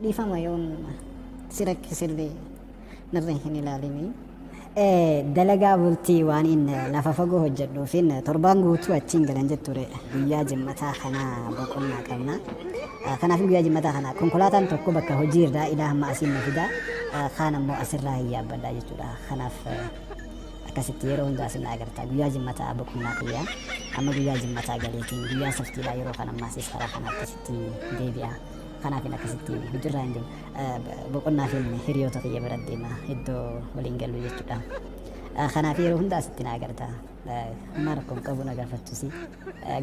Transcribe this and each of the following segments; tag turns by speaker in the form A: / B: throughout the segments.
A: Dhiifama yoon si rakkisellee narra hin ilaalini. Dalagaa bultii waaniin lafa fagoo hojjedhuufin torbaan guutuu achiin galan jetture. Guyyaa jimmataa kana boqonnaa qabna. Kanaaf guyyaa jimmataa kana konkolaataan tokko bakka hojii irraa ilaa hamma asiin na fida. Kaan ammoo asirraa hin yaabbadha jechuudha. Kanaaf akkasitti yeroo hundaa asin na agarta. Guyyaa jimmataa boqonnaa kiyya. Amma guyyaa jimmataa galeetiin guyyaa saftiidha yeroo kana ammaas karaa kana akkasitti deebi'a. Kanaafin akkasitti hojiirraa hin deemu. Boqonnaafin hiriyoota kiyya bira deema iddoo waliin galu jechuudha. Kanaaf yeroo hunda asitti na agarta. Homaa rakkoon qabu na gaafattusi.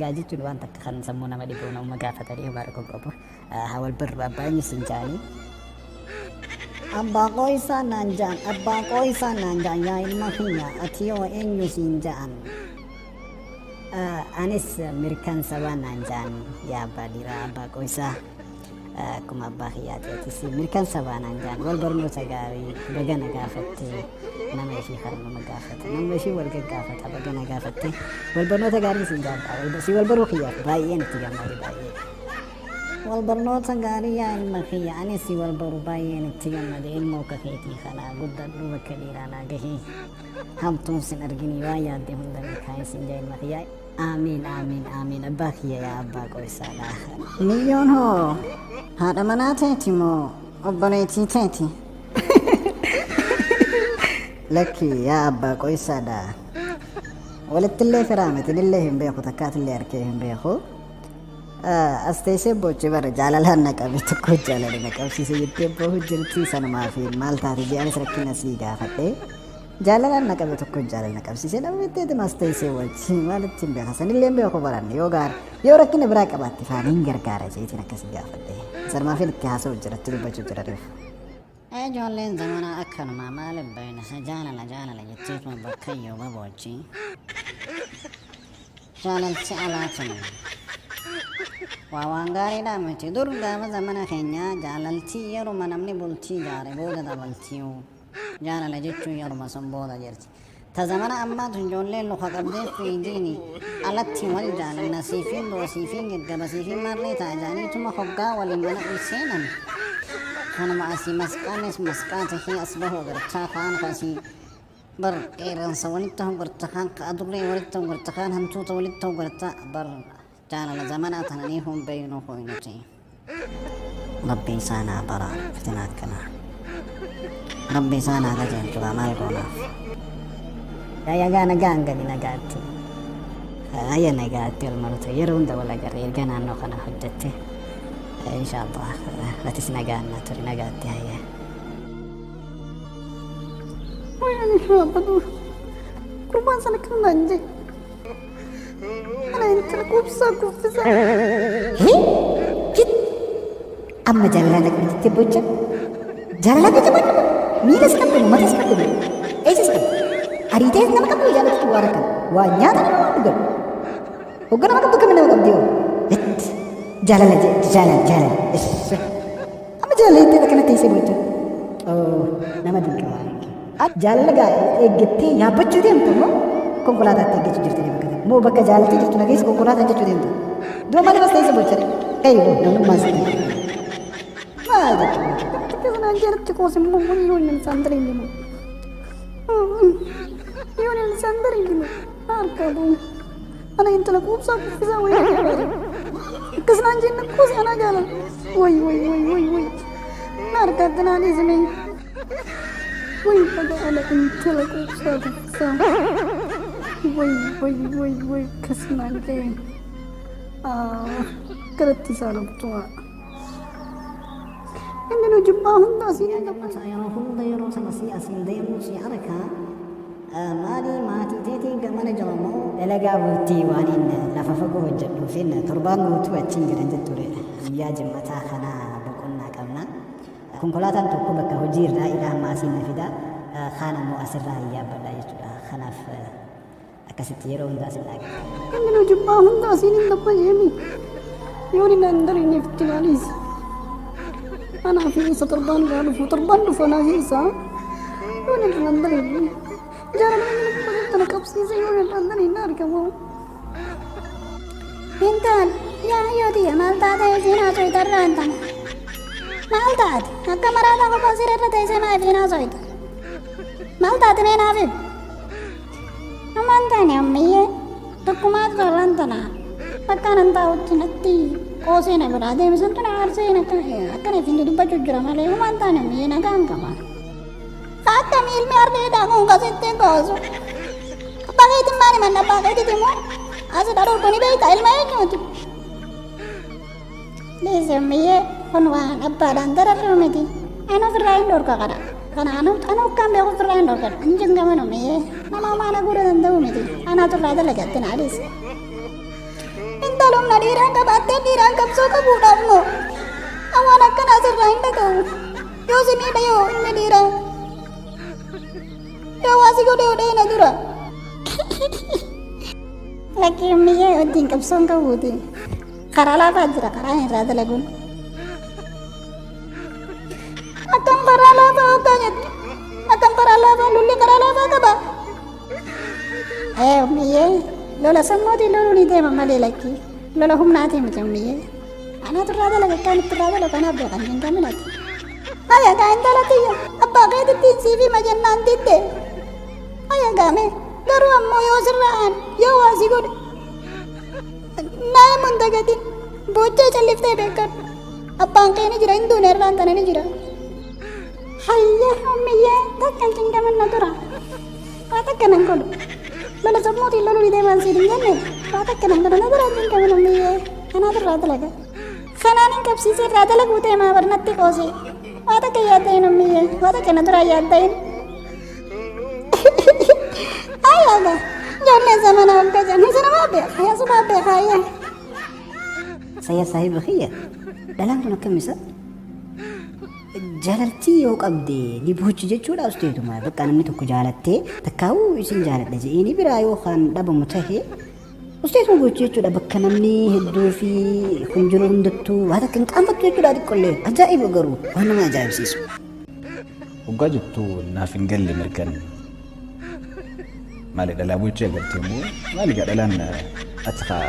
A: Gaa jechuun waan takka kan sammuu nama dhibu nama gaafatanii homaa rakkoon qabu. Haa wal barru abbaa eenyu siin jaanii. Abbaa qooysaa naan ja'an, abbaa qooysaa naan ja'an, yaa ilma kiyya ati yoo eenyu siin ja'an. Anis mirkan sabaa naan ja'an, yaa abbaa dhiiraa abbaa qooysaa akkuma abbaa kiyyaati atis mirkan sabaa naan ja'an. Wal barnoota gaarii, baga na gaafatte. Nama ishii kan nama gaafata, nama ishii wal gaggaafata, baga na gaafatte. Wal barnoota gaarii siin jaadha, si wal baruu kiyyaaf baay'een itti gammade baay'ee. Wal barnoota gaarii yaa ilma kiyya, anis si wal baru baay'een itti gammade. Ilmoo akka keetii kana guddadhu, bakka dhiiraa naa gahii, hamtuun sin argini, waan yaadde hunda milkaa'ee siin jaa ilma kiyya. Aamiin aamiin aamiin abbaa kiyya, yaa abbaa qoysaadha. Miyyoon hoo haadha manaa teeti moo obboleettii teeti? Lakki yaa abbaa qoysaadha. Walittillee firaa miti, illee hin beeku, takkaatillee arkee hin beeku. As teessee boochee bara jaalalaan na qabe, tokko jaalala na qabsiise jettee boohu jirti. Sanumaa fi maal taate jedhanis rakkina sii gaafadhe. Jaalalaan na qabe, tokko jaalala na qabsiise dhabetteetima as teessee wajji maalitti hin beeka, sanillee hin beeku baranne. Yoo gaar yoo rakkina biraa qabaatte faana hin gargaara jeetiin akkasii gaafadhe. Sanumaa fi itti haasa'u jira, itti dubbachuu jira reefu. Ijoolleen zamanaa akkanuma maaliif beekna, jaalala jaalala jetteetuma bakkayyuu baboochi. Jaalalti alaa tun waa waan gaariidha miti. Dur gaafa zamana keenyaa jaalalti yeruma namni bultii jaare booda dabaltiyu. Jaalala jechuun yeruma sun booda jirti. Ta zamana ammaa tun ijoolleen luka qabdee fiidiini alatti wal jaalanna, siifiin du'a, siifiin gaggaba, siifiin maarree ta'a jaaniituma hoggaa waliin mana ol seenan. Kanuma asii masqaanis masqaa tahee as bahu agartaa, kaan asii bar qeerransa walitti hoggarta, kaan ka adurree walitti hoggarta, kaan hantuuta walitti hoggarta. Bar jaalala zamanaa tananii hun beeynu hoynuti. Rabbi isaan haa baraaru fitina akkanaa. Rabbi isaan haa qajeelchu gaa maal goonaaf. Yaa nagaan gali, nagaatti. Ayya nagaatti ol maruta, yeroo hunda wal agarre erga naannoo kana hojjette. Inshallah atis nagaan na turi, nagaatti hayya.
B: Ani dhaabbatu gurbaan sana kan naan jee. Ana intala quubsaa kuffisaa.
A: Amma jaalala na qabdi bocha. Jaalala jecha maal qabu? Miilas qabdu, matas qabdu, eessas qabdu. Ariitees nama qabdu jaallattu waan akkana. Waa nyaata nama waan dhugan. Hogga nama qabdu akkamiin nama qabdi yoo? Jaalala jaalala jaalala. Amma jaalala jettee akkana teessee bocha. Nama dinqa waan. Jaalala gaa eeggattee yaabbachuu deemta moo konkolaataatti eeggachuu jirti bakka kana? Moo bakka jaalalti jirtu nageessa konkolaataan jechuu deemta? Du'a maaliif as teessee bocha? Eeyyuu namummaa sitti. Maal jechuudha?
B: Akka sanaan jeeratti koos immoo yoon isaan diriirinu. Yoon isaan diriirinu harka bu'u. Ana intala quubsaa kuffisaa wayii barbaade. Akkas naan jenna kuusi anaa jaalala. Way way way way way. Na harkaatti naan dhiisime. Way baga ana intala quubsaa kuffisaa. Way way way way akkas naan jee. Garatti isaa lubtumaa. Inni nu jibbaa hunda asiin hin gabbata.
A: Yeroo hunda yeroo sana si asiin deemuu si harkaa maali, maatii teetiin gamana jira moo? Dalagaa bultii waaniin lafa fagoo hojjedhuufin torbaan guutuu achiin galan jetture. Guyyaa jimmataa kana boqonnaa qabna. Konkolaataan tokko bakka hojii irraa ilaa hamma asiin na fida. Kaan ammoo asirraa hin yaabbadha jechuudha. Kanaaf akkasitti yeroo hundaa asin na agarta.
B: Inni nu jibbaa hunda asiin hin dabbayeemi. Yoon inni hin dariineef itti naaniis. Anaa fi isa torbaan irraa dhufu, torbaan dhufu anaa fi isa. Yoon inni hin dariine. Jaalala inni nu tana qabsiise yoon inni hin dariine argamu.
C: Intal yaa yoo tiyya maal taatee siin haasoo itarraa intala.
B: Maal taate? Akka maraataa kophaa siree irra teessee maa ifiin haasoyta? Maal taate mee naaf himi? Homaa hin taane ammayyee tokkumaatu sararaan tana bakka anan taa'utti natti qoosee na biraa deeme santu na aarsee akkana ifiin dubbachuu jira malee homaa hin taane ammayyee nagaan qaba. Akkami ilmi harreedhaa kun kasitti qoosu? Abbaa keetiin maal himanna abbaa keetiiti immoo as dhadhuun kuni beekta ilma eenyuuti? Dhiisi ammayyee kun waan abbaadhaan dararru miti. Ani ofirraa hin dhorka kana. Kana anu anu akkaan beeku ofirraa hin dhorka. Hin cinqamin ammayyee nama homaa na godhuu danda'u miti. Anaatu irraa dalagatte naa dhiisi. Intala humna dhiiraan qabaattee dhiiraan qabsoo qabuudhaaf moo? Waan akkanaa sirraa hin dhaga'u. Yoo si miidhe yoo ilmi dhiiraa. Yoo waa si godhe hodhee na dura. Lakkii ummiyyee wajjin qabsoon qabuuti. Karaa laafaa jira karaa irraa dalaguun. Akkam karaa laafaa hoggaa jettu. Akkam karaa laafaa lolli karaa laafaa qaba. Ee ummiyyee lola sammuutiin loluu ni deema malee lakkii. Lola humnaatiin miti ummiyyee. Anaatu irraa dalaga akkaan itti irraa dalagu kanaaf beekan hin gaminati. Haya gaa intala tiyya abbaa keetittiin siif hima jennaan didde. Haya gaame garuu ammoo yoo sirra aan yoo waa si godhe naa himuun dagatin boochee calliftee beekadhu. Abbaan kee ni jira hin duune irraan tana ni jira. Hayya ummiyyee takka hin cinqamin na dura. Waa takka nan godhu. Lola sammuutiin loluu didee waan siin hin jenne waa takka nan godhu na dura hin cinqamin ummiyyee. Kanaatu irraa dalaga. Kanaan hin qabsiisee irraa dalaguu ta'e maa barnatti qoose. Waa takka yaaddahin ummiyyee. Waa takka na dura yaaddahin. Ayyaga. Ijoolleen zamana hogga jedhan isinumaa beeka. Yasumaa beeka ayyaa.
A: Sayya saahiba kiyya dhalaan tun akkam isa jaalaltii yoo qabde ni boochi jechuudha usteetuma bakka namni tokko jaalattee takkaa'uu isin jaaladha je'ee biraa yoo kan dhabamu tahe usteetuma boochi jechuudha bakka namni hedduu fi kun jiru hundattuu waan takka hin qaanfattu jechuudha xiqqollee ajaa'iba garuu waan nama ajaa'ibsiisu.
C: Hoggaa jettu naaf hin galle mirkan. Maali dhalaa bulchee agartee immoo maali gaa dhalaan ati kaa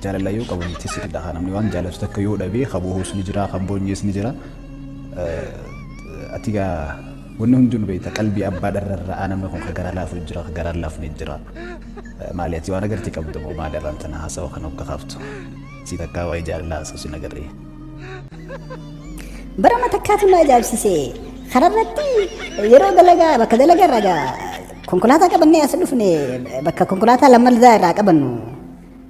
C: jaalala yoo qabamte sirriidha kaa namni waan jaalatu takka yoo dhabee ka bohuus ni jira kan boonyees ni jira. Ati gaa wanni hundinuu beekta qalbii abbaa dharrarra'aa namni kun ka garaa laafu jira ka garaa laafne jira. Maali ati waan agartee qabdu moo maali irraan tana haasawa kana hogga kaaftu si takkaa waa'ee jaalalaa haasa'u sin agarree.
A: Barama takkaatu na ajaa'ibsiise. Kararratti yeroo dalagaa bakka dalagaa irraa gaa konkolaataa qabannee as dhufne bakka konkolaataa lammadaa irraa qabannu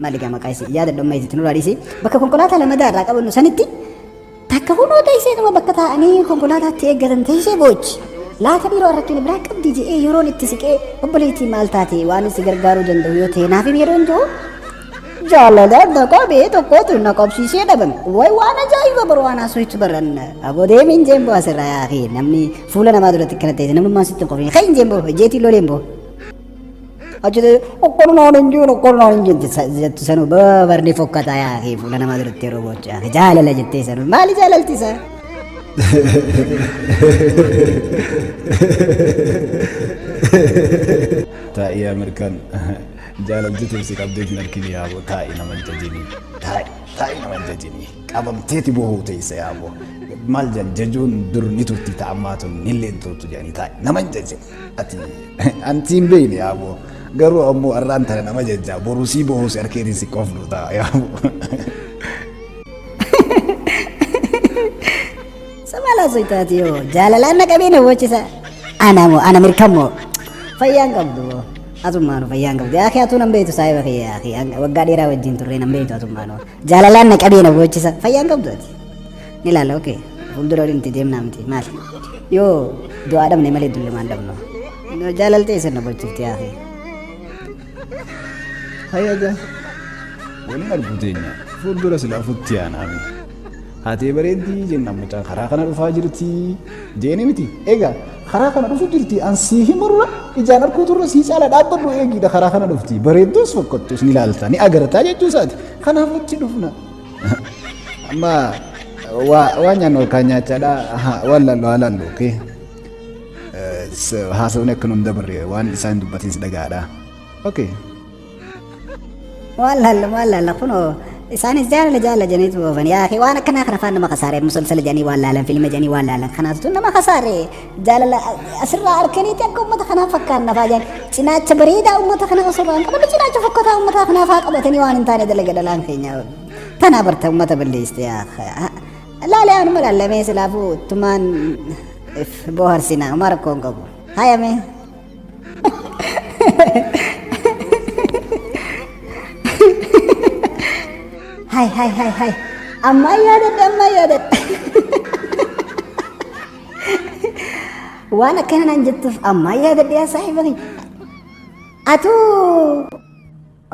A: maali gaa maqaa isii yaada dhumma isitti nurraa dhiisi bakka konkolaataa lammadaa irraa qabannu sanitti takka hunoo teesseetuma bakka taa'anii konkolaataatti eeggatan teessee boochi. Laata dhiiroo rakkina biraa qabdi je'ee yeroon itti siqee obboleettii maal taate waan si gargaaruu danda'u yoo ta'e naaf himi yeroon jiru jaalala na qabee tokkotu na qabsiisee dhabame. Way waan ajaa'iba bar waan haasoftu baran aboo deemi hin jeen boo asirraa yaa namni fuula namaa duratti akkana ta'e namnummaan sitti hin qofne kai hin jeen boo jeetii loleen boo. Achi okkornaan hin jiru okkornaan hin jirtu jettu sanuu barni fokkataa yaa fuula namaa duratti yeroo boochu yaa jaalala jettee sanuu maali jaalalti isaa?
C: Taa'ii yaa mirkan jaalalti tun si qabdeet hin argine yaaboo taa'i nama hin jajinii taa'i taa'i nama hin jajinii qabamteeti bohuu teessa yaaboo maal jajuun dur ni turti ta'ammaa tun nillee hin turtu jedhanii taa'i nama hin jajin ati anti hin beekne yaaboo garuu ammoo har'aan tana nama jajjaa boruu sii bohuu si harkeetiin si qofnu ta'a yaaboo.
A: Samala soitaati yoo jaalalaan na qabee na bochisa. Ana moo ana mirkammoo fayyaan qabdu moo atummaanu fayyaan qabdu yaa atuu nan beektu saahiba kiyya yaa waggaa dheeraa wajjin turree nan beektu atummaanu jaalalaan na qabee na bochisa fayyaan qabdu ati ni ilaalla okee fuuldura waliin itti deemnaa miti maali yoo du'aa dhabne malee dullumaan dhabnu jaalaltee isin na bochifti yaa
C: Hayaga waliin arguu teenya fuuldura silaa futti yaanaami. Haatee bareeddii jennaan mucaan karaa kana dhufaa jirti jeeni miti. Egaa karaa kana dhufu jirti an sii himurra ijaan arguu turre sii caala dhaabbadhu eegiidha karaa kana dhufti. Bareedduus fokkottus ni ilaalta ni agartaa jechuu isaati. Kanaaf achi dhufna. Amma waa nyaannu ol kaan nyaachaadha waan laallu haa laallu okay. Haasawni akka nun dabarre waan isaan dubbatin si dhagaadha. Okay.
A: Waan laalla waan laalla kunoo Isaanis jaalala jaalala jedhaniitu oofan. Yaa akhi waan akkanaa kana faan nama kasaare musalsala jedhanii waan laalan filma jedhanii waan laalan kanaatu nama kasaare jaalala asirraa arkaniiti akka uummata kanaa fakkaanna faa jedhan cinaacha bareedaa uummata kanaa osoo ba'an qaban cinaacha fokkataa uummata kanaa faa qabatanii waan hin taane dalaga dhalaan keenya tanaa barta uummata balleessite yaa laalee anuma laallamee silaafuu tumaan if booharsina uma rakkoo hin qabu hayamee. Hai hai hai hai. Ammaa yaadadhe ammaa yaadadhe. Waan akkana naan jettuuf ammaa yaadadhe yaa saahiba kiyya. Atuu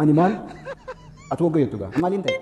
C: Ani maal? Atuu hogga jettu gaa. Maaliin ta'e?